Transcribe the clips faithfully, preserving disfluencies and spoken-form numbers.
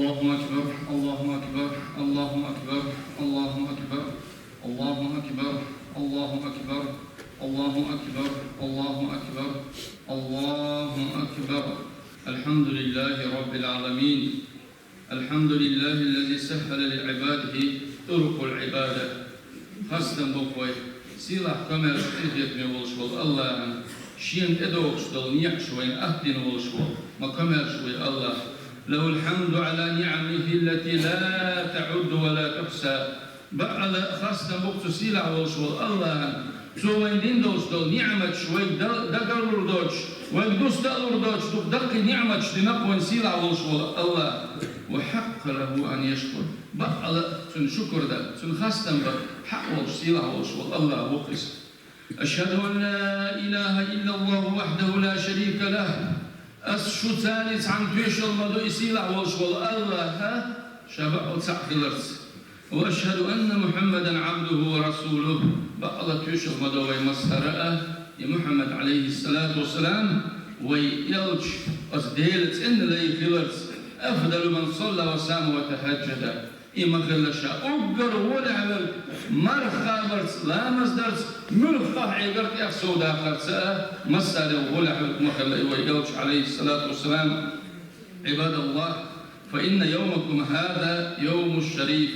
الله أكبر، الله أكبر، الله أكبر، الله أكبر، الله أكبر، الله أكبر، الله أكبر، الله أكبر، الله أكبر. الحمد لله رب العالمين. الحمد لله الذي سهل لعباده طرق العبادة. Хастам бу вай, сийлахь, комаьрша, къинхетаме волуш волу АллахӀан, шена тӀедогӀуш долу некъаш вайна атта дина волуш волу ма комаьрша ву и АллахӀ. له الحمد على نعمه التي لا تعد ولا تحصى. Бакъала хастам бу цу сийлахь волуш волу АллахӀан, цо вайна дина долуш долу ниӀматаш вайга дал-, дагарлур доцуш, вайга дуста а лур доцуш, дукха даккхий ниӀматаш дина вайна сийлахь волуш волу АллахӀ. وحق له أن يشكر. Бакъала цунна шукур дан, цунна хастам бан хьакъ волуш, сийлахь волуш волу АллахӀ ву иза. أشهد أن لا إله إلا الله وحده لا شريك له. Ас шу царна цхьаьна тоьшалла ма ду и сийлахь волуш волу АллахӀ ша бакъала цхьаъ хиларца. وأشهد أن محمدا عبده ورسوله. Бакъала тоьшалла ма до вай массара а, и Мухьаммад, عليه الصلاة والسلام, вай элча, оцу Делан цӀена лай хиларца. أفضل من صلى وصام وتهجد. И ма хилла ша уггар гӀолехь верг, марха кхабарца, ламаз дарца, муьлхха къахьегар тӀех сов дахарца а, массарел гӀолехь верг ма хилла и вай элча, عليه الصلاة والسلام. عباد الله، فإن يومكم هذا يوم شريف.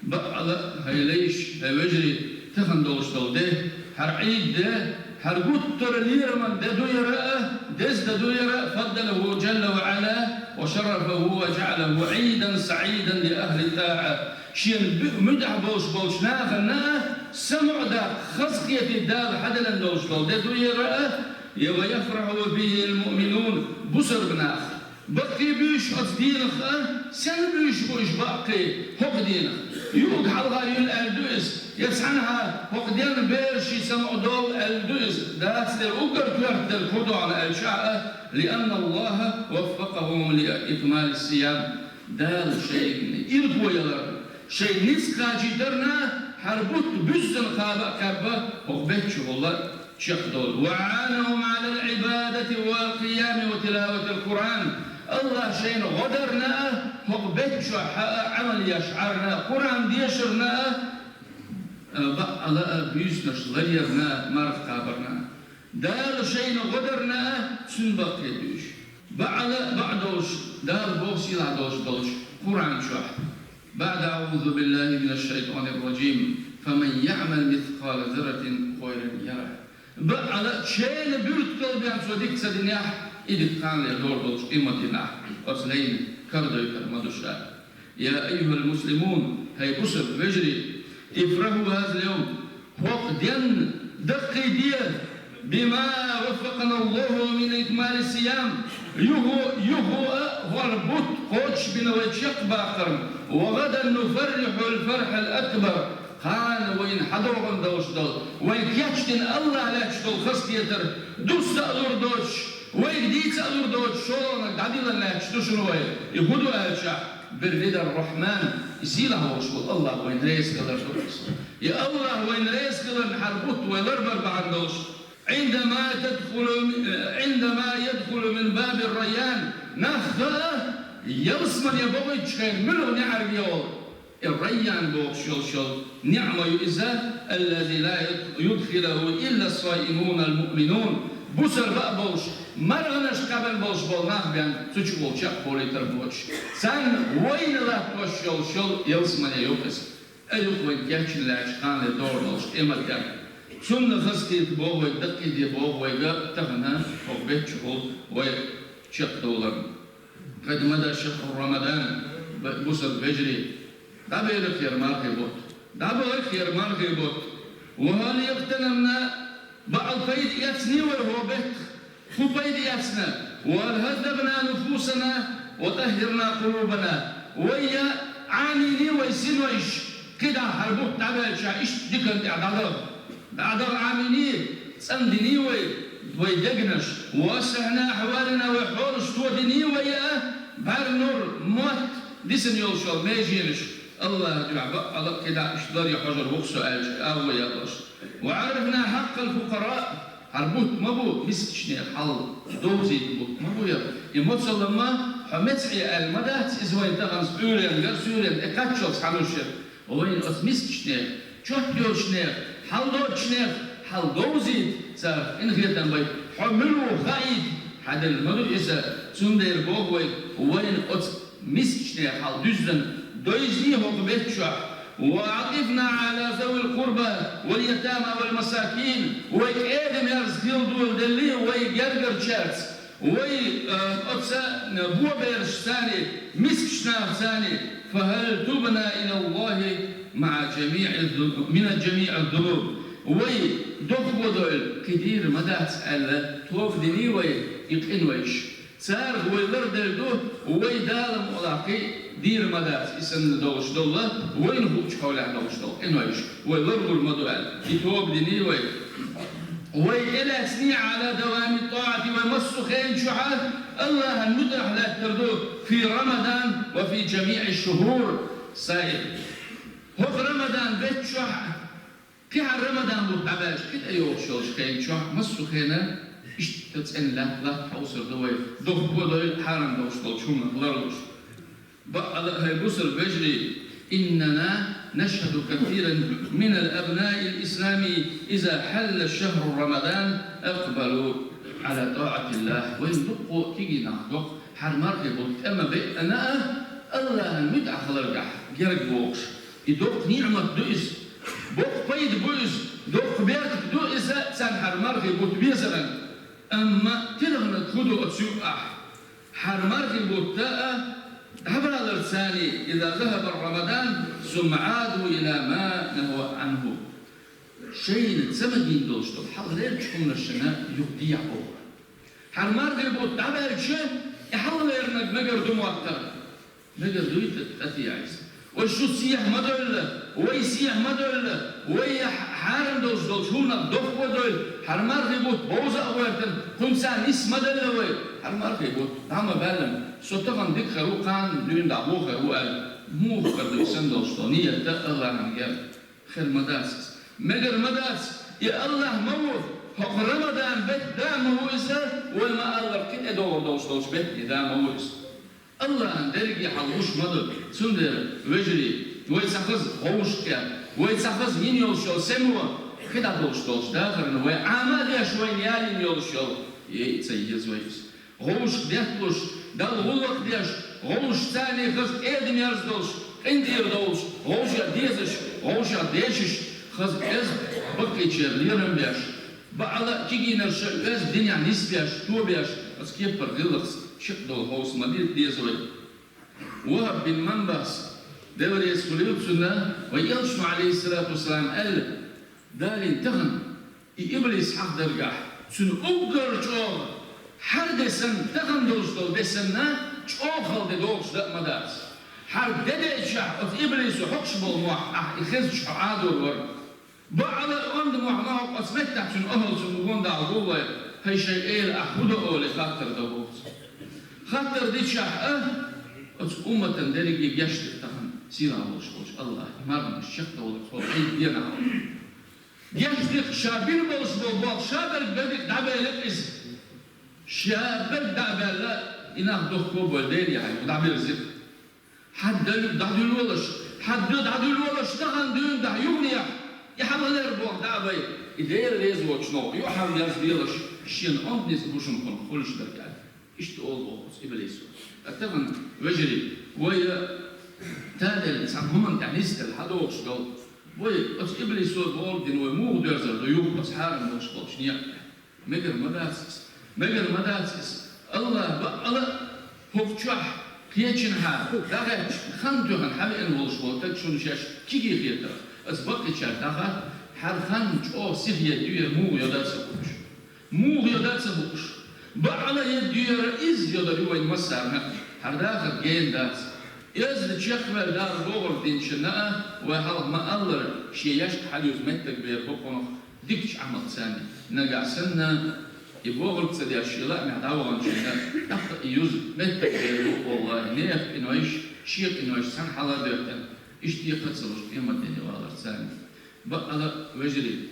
Бакъала, хӀай лайш, хӀай вежарий, тахана долуш долу де, хӀара Ӏийд де, хӀара гуттара лераман де ду яра а, деза де ду яра а, فضله جل وعلا وشرفه وجعله عيدا سعيدا لأهل الطاعة. Шена бу-, муьтӀахь болуш болчу нахана а самукъадаккха, хазахетийта Дала хьаделлина долуш долу де ду яра а, я ويفرح به المؤمنون, бусалба нах. Баккхий буьйш оцу дийнах а, сенна буьйш бу уьш баккхий хӀокху дийнах? Юург хьалха юьллу аьлла ду иза, я цхьанхьа хӀокху денна бераш самукъадолу аьлла ду иза, дацара уггар коьрта дерг хӀун ду аьлча а, لأن الله وفقهم لإكمال الصيام. Дала шайна ирахо яларна, шайн ницкъ кхачийтарна, хӀара бутт буьззина кхаба а кхаьбба, хӀокху беттан чухула чекхдолу. وأعانهم على العبادة والقيام وتلاوة القرآن. АллахӀа шайна гӀо дарна а, хӀокху беттан чохь а Ӏамал еш Ӏарна а, Къуръан дешарна а, а, бакъала а буьйсанаш ларъярна а, марха кхабарна а. Дала шайна гӀо дарна а, цуьнан баккхий буьйш. Бакъала а бакъдолуш, Дала боху сийлахь долуш долчу Къуръан чохь. بعد أعوذ بالله من الشيطان الرجيم. فمن يعمل مثقال ذرة خيرا يره. Бакъала а чена буьртигал бен цо дика ца динехь, и дика кханале дора долчу къематдийнахь оцу лайна карадойтар ма ду ша. يا أيها المسلمون, хӀай бусалба вежарий, افرحوا هذا اليوم, хӀокху денна даккхийде, بما وفقنا الله من إكمال الصيام, юха, юха а хӀара бутт кхочушбина вай чекхбаккхарна, وغدا نفرح الفرح الأكبر, кхана вайна хьадогӀун долуш долу, вайна кечдина АллахӀ лаьтташ долу хазахетар, дуста а лур доцуш, вайга дийца а лур доцуш, шолгӀаниг дӀадиллина лаьтташ ду шуна вай. И хӀун ду аьлча, بر رضا الرحمن, и сийлахь волуш волу АллахӀ вайна реза хилар ду иза. И АллахӀ вайна реза хиларна хӀара бутт вай ларбар бахьана долуш, عندما تدخل، عندما يدخل من باب الريان, нах а ялсамане бохуьйтуш хенахь муьлха неӀарга йолу. И Райян бохуш йолу шел ниӀма ю иза, الذي لا يدخله إلا الصائمون المؤمنون. Бусалба а болуш, марханаш кхаьбна болуш болу нах бен цу чу волу чекхболийтар боцуш. Царна вайна латтош йолу шел ялсамане ю иза. Ай юха вайн кечйина лаьтташ кхана догӀур долуш къематдийнахь. Цунна хазахета боху вайга, даккхийде боху вайга тахана хӀокху беттан чухула вай чекхдовларна. قد مضى شهر رمضان, б-, бусалба вежарий, дӀабелира хӀара мархий бутт. ДӀабелира хӀара мархий бутт. وهل اغتنمنا, бакъал пайда эцний вай хӀокху беттах? ХӀун пайда эцна? وهل هذبنا نفوسنا وطهرنا قلوبنا. Вай я Ӏамийний вай синойш, кхидӀа хӀара бутт дӀабаьлча иштта диканна тӀехь дӀадахна? ДӀадахна Ӏамийний, цӀандиний вай, вай дегнаш. وأصلحنا أحوالنا, вай хьолаш тодиний вай а, бӀаьрнур, мотт, дисина йолуш йолу меженаш. АллахӀан дуьхьа баккъала а кхидӀа иштта ларъян хьожур ву-кх со аьлча, агӀо ян долуш. وعرفنا حق الفقراء, хӀара бутт ма бу мискачийн хьал довзийта бутт ма бу яра. И моцалла ма Меца Ӏе аьлла ма дац иза вайн таханца Ӏуьйренга, суьйренга тӀекхаччалц хьанушъяр. Вайна оцу мискачу нехан, чот йоцучу нехан, хьал доцучу нехан хьал говзийта, царах къинхетам байта, хьо мила ву хаийта, хьаделла ма ду иза. Цундела боху вайга, вайна оцу мискачу нехан хьал дуьззина дойзаний хӀокху бетта чохь: «وأعطفنا على ذوي القربى واليتامى والمساكين», вай къеда-мерза хила доладеллий вай гергарчаьрца, вай, а, оцу, а, боберашцаний, мискачу нахацаний, «فهل تبنا إلى الله مع جميع الذنوب، من جميع الذنوب». Вай дохко дойла, кхин дийр ма дац аьлла, тоба диний вай и къинойш. Царах вай ларделла ду, вай Дала мукъалахь кхин дийр ма дац и санна долуш долла, вайна хуучу хьолехь долуш долу къинойш вай ларлур ма ду аьлла, и тоба диний вай. Вай тӀелаьцний على دوام الطاعة, вай массо а хенан чохь Аллахьан муьтӀахь лаьттар ду في رمضان وفي جميع الشهور السائرة. ХӀокху Рамадан бетта чохь, кхин хьан Рамадан бутт дӀабаьлча, кхин тӀейогӀуш йолчу хенан чохь, массо а хенан иштта цӀена латта-латта хьовсур ду вай, дохко дойла хьарам долуш долчу хӀуманах ларлуш. Бакъала а, хӀай бусалба вежарий, «إننا نشهد كثيرا من أبناء الإسلام إذا حل شهر رمضان أقبلوا على طاعة الله». Вайн дуккха а кегий нах доху, хӀара мархий бутт тӀе ма беъна а, Аллахьан муьтӀахь хиларгахь герга бохуш. И доккха ниӀмат ду иза, боккха пайда бу иза, доккха беркат ду иза, царна хӀара мархий бутт безаран. Амма тилгӀаниг хӀун ду оцу юкъахь? ХӀара мархий бутт а дӀабаларца царний, إذا ذهب رمضان ثم عادوا إلى ما نهوا عنه. Шайна ца магийна долуш долу хьалхалерчу хӀуманашна юха дехьа боху. ХӀара мархий бутт дӀабаьлча, и хьалхалерниг мегар ду моттара. Мегар дуй тӀе, тӀе тӀатеӀийса. Вай шу сехьа ма дойлла, вай сехьа ма дойлла, вай хьарам долуш долчу хӀуманах дохко а дойлла, хӀара мархий бутт бовза а гӀоьртина, кхунца нис ма делла вай, хӀара мархий бутт дӀа ма баьллина, со тахана дика хир ву, кхана дуьйна дӀа вон хир ву аьлла, муха хир ду и санна долуш долу ният Аллахьан герга? Хир ма дац иза. Мегар ма дац, и Аллахь ма ву, хӀокху Рамадан бетта да а ма ву иза, вай ма-аллара кхин тӀедогӀур долуш долчу беттан да а ма ву иза. Аллахьан дерриге хьал гуш ма ду. Цундела, вежарий, вай цхьа хаза гӀовшах кхетта, вай цхьа хаза йина йолуш йолу сема, кхидӀа долуш долчу дахарна вай Ӏама а деш, вайна ялийна йолуш йолу, е, ца еза вай иза. ГӀовшах детталуш, Далла гӀуллакх деш, гӀовшашца царний хаза кӀеда-мерза долуш, къинтӀера довлуш, гӀовшех дезаш, гӀовшех дешаш, хаза оьзда баккхийчеран лерам беш, бакъала а кегийнарш оьзда динехь нисбеш, тобеш, оцу кеппара гӀиллакхца шекъ долу хьовса ма де-, деза вай. Вахьаб бин Манбас, Дела реза хуьлийла цунна, вай Элчано, Ӏалайхиссалату вассалам, аьлла: «Далин тахана и иблис хьаха даргахь, цуьнан уггар чӀогӀа хӀара де санна, тахана долуш долу де санна, чӀогӀа хала де догӀуш даа ма дац. ХӀара де деъчахь, оцу иблисо хьокхуш болу мохь ахь и хезча хьо Ӏадор вара. Бакъала а онда мохь ма хьокху оцу меттехь цуьнан охӀла цунна гонда гӀуллой, хӀай шайн эла, ахь хӀун до олий хаттар до боху цо. Хаттар дичахь а, оцу умматан дерриге гечдира тахана сийлахь волуш волчу Аллахьа, марханаш чекхдовлар тхо Ӏийд денахь». Гечдира ша бина болуш болу болх, ша берг берриг дӀабелира иза. Ша берг дӀа а баьлла, и нах дохко а бойла, Деле хьайга дӀабирзира. Хьан дӀадуьллуш, хьан дӀадуьллуш тахана дуьйна дӀа юханехь, и хьалхалера болх дӀа а бай, и Дела реза воцучу новкъа юьхьар яздалаш, шена онда ницкъ бу шуна кхунах хуьлуш дерг аьлла. Иштта олу боху оцу иблисо. Ткъа тахана, вежарий, вай, э, таделла цхьана хӀуманна тӀехь нисделла хьадогӀуш долу, вай оцу иблисо бохург дина вай муха доьрзур ду юха оцу хьарам долуш болчу некъа тӀехь? Мегар ма дац иза. Мегар ма дац иза. Аллахь бакъала а хӀокху чохь кхечанхьа дӀахаьттича хан тоьхна хьавеана волуш волу стаг шуна шаьш кегий хетарх, аса баккхийчаьрга дӀахатта, хӀара хан чӀогӀа сиха едда юьйр муха йо дан ца хууш. Муха йо дан ца хууш. Бакъала а едда юьйр иза йо дан ю вайн массарна а, хӀара дахар гена дац. Иза чекхвер Дала бохург динчунна а, вай хьалха ма-аллара, шен яшка хьалъюзу меттаг бер бу кхунах дикачу Ӏамалца. Нагахь санна и бохург ца деш, шен лаамехь дӀаваханчунна тӀаккха и юзу меттаг бер бу, валлахӀи, нехан къинойш, шен къинойш цхьаьна хьала а доьттина, иштта кхачалуш къематдийне валарца. Бакъала а, вежарий,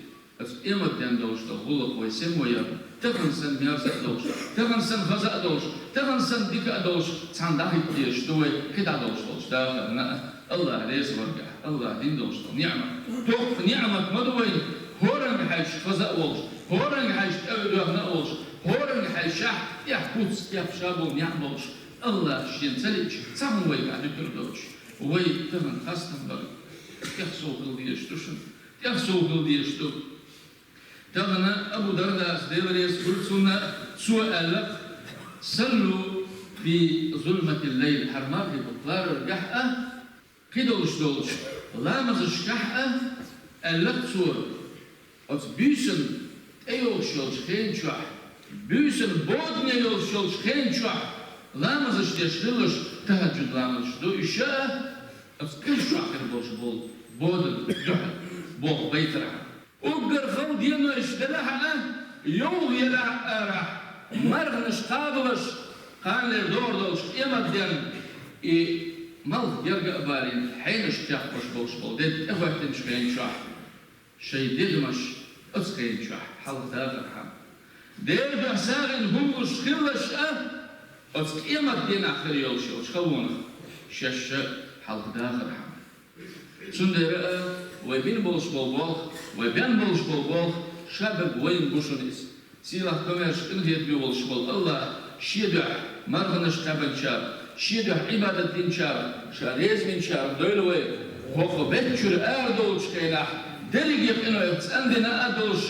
Къематдийнахь долуш долу гӀуллакх вай сема яр, тахана санна мерза а долуш, тахана санна хаза а долуш, тахана санна дика а долуш, цхьаьна дӀахӀитта дезаш ду вай кхидӀа долуш долчу дахарна а. АллахӀ реза варгахь, АллахӀа дина долуш долу ниӀмат. Доккха ниӀмат ма ду вайна, хӀоранга хьаьжча хаза а волуш, хӀоранга хьаьжча тӀе а доьхна а волуш, хӀоранга хьаьжча тӀехь куц, тӀехь ша болу неӀ болуш, АллахӀа шена ца лиъча, цхьа хӀума вайгахь дуьтур доцуш, вай тахана хастам бара. ТӀехсовхила дезаш ду шуна, тӀехсовхила дезаш ду. Тахана Абу Дардас, Дела реза хуьлда цунна, цо аьлла: «Саллу фи зулматил лайл», хӀара мархи бутт лараргахь а, кхидолуш долчу ламазашкахь а, аьлла цо, оцу буьйсанна тӀейогӀуш йолчу хен чохь, буьйсанна бодане йолуш йолчу хен чохь ламазаш деш хилалаш, тахӀаджуд ламазаш ду уьш а, оцу кхин чохь хир болуш болу боданна дуьхьал боху байтархьама. Уггар хала денойш делахь а, йовха елахь а арахь, марханаш кхабалаш, кханлера догӀур долчу къематденна и малх герга а балийна, хьенаш кхехкош болуш болу дерг тӀехӀоьттинчу хен чохь, шайн дегнаш оцу хен чохь хьалха дахархьама. Дера дуьхьа сагӀина хӀума луш хилалаш а, оцу къематдийнахь хир йолуш йолчу халонах шаьш а хьалха дахархьама. Цундела а вай бина болуш болу болх, вай бен болуш болу болх, ша берг вайна бу шуна иза. Сийлахь, комаьрша, къинхетаме волуш волу АллахӀ Шен дуьхьа марханаш кхаьбначарах, Шен дуьхьа Ӏибадат динчарах, Ша реза винчарах дойла вай. ХӀокху беттан чуьра арадолучу хенахь, дерриге къинойх цӀандина а долуш,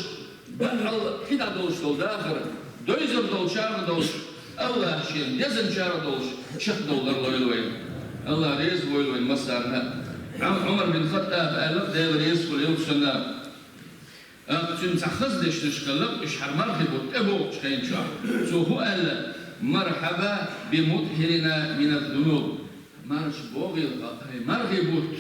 бакъал кхидӀа долуш долу дахар, дойзар долчарах долуш, АллахӀа Шена дезначарах долуш, чекхдовлар лойла вайна. АллахӀ реза войла вайн массарна. Ӏум-, Ӏумар бин Хаттаб аьлла, Дела реза хуьлда цунна: «Аккха цуьнан цхьа хаза дешнаш хилла, уьш хӀара мархи бутт тӀебогӀучу хен чохь. Цо хӀун аьлла: „Мархьаба би мутхӀирина миназ-зунуб“. Марша богӀийла, хӀай мархи бутт,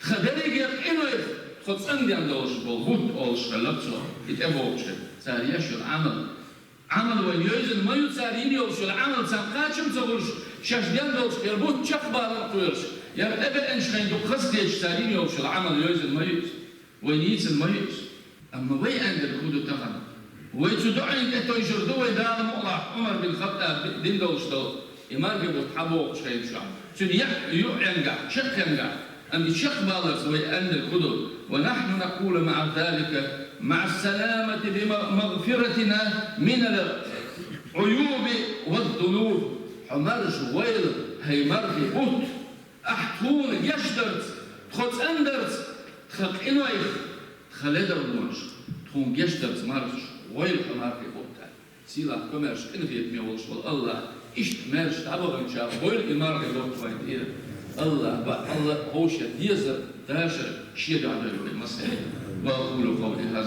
тхан дерриге къинойх тхо цӀанден долуш болу бутт», олуш хилла цо, и тӀебогӀучу хен. Цара еш йолу Ӏамал. Ӏамал вайн йовзина ма ю, цара йина йолуш йолу Ӏамал царна кхачам ца хуьлуш, шаьш ден долуш хилла бутт чекхбалар кхоьруш, яра тӀебеанчу хайн дукха хаза кхеташ цара йина йолуш йолу Ӏамал йовзина ма ю иза. Вай нийса ма ю иза. Амма вай аьлларг хӀун ду тахана? Вай цу дуьнен тӀе тойжур ду вай, Дала мукъалахь, Ӏумар бин Хаттаб дина долуш долу и мархи бутт хьабогӀучу хен чохь. Цуьнан яа юкъенгахь, чекхенгахь, амма и чекхбаларца вай аьлларг хӀун ду? «Ва нахьну накъулу маӀа залика, маӀа саламати би магъфиратина минал Ӏуюби ваз-зунуб». Хьо марша войла, хӀай мархи бутт, ахь тхуна гечдарца, тхо цӀандарца, тхан къинойх, тхан ледарлонаш, тхуна гечдарца марша войла хьо мархи бутт. Сийлахь, комаьрша, къинхетаме волуш волу АллахӀ иштта маьрша дӀабаханчарах войла и мархи бутт вайн тӀера. АллахӀ бакъалла а ховшшехь дезар, дашар Шен дуьхьа дойла вай массарна. Ва акъулу къавли хӀаза.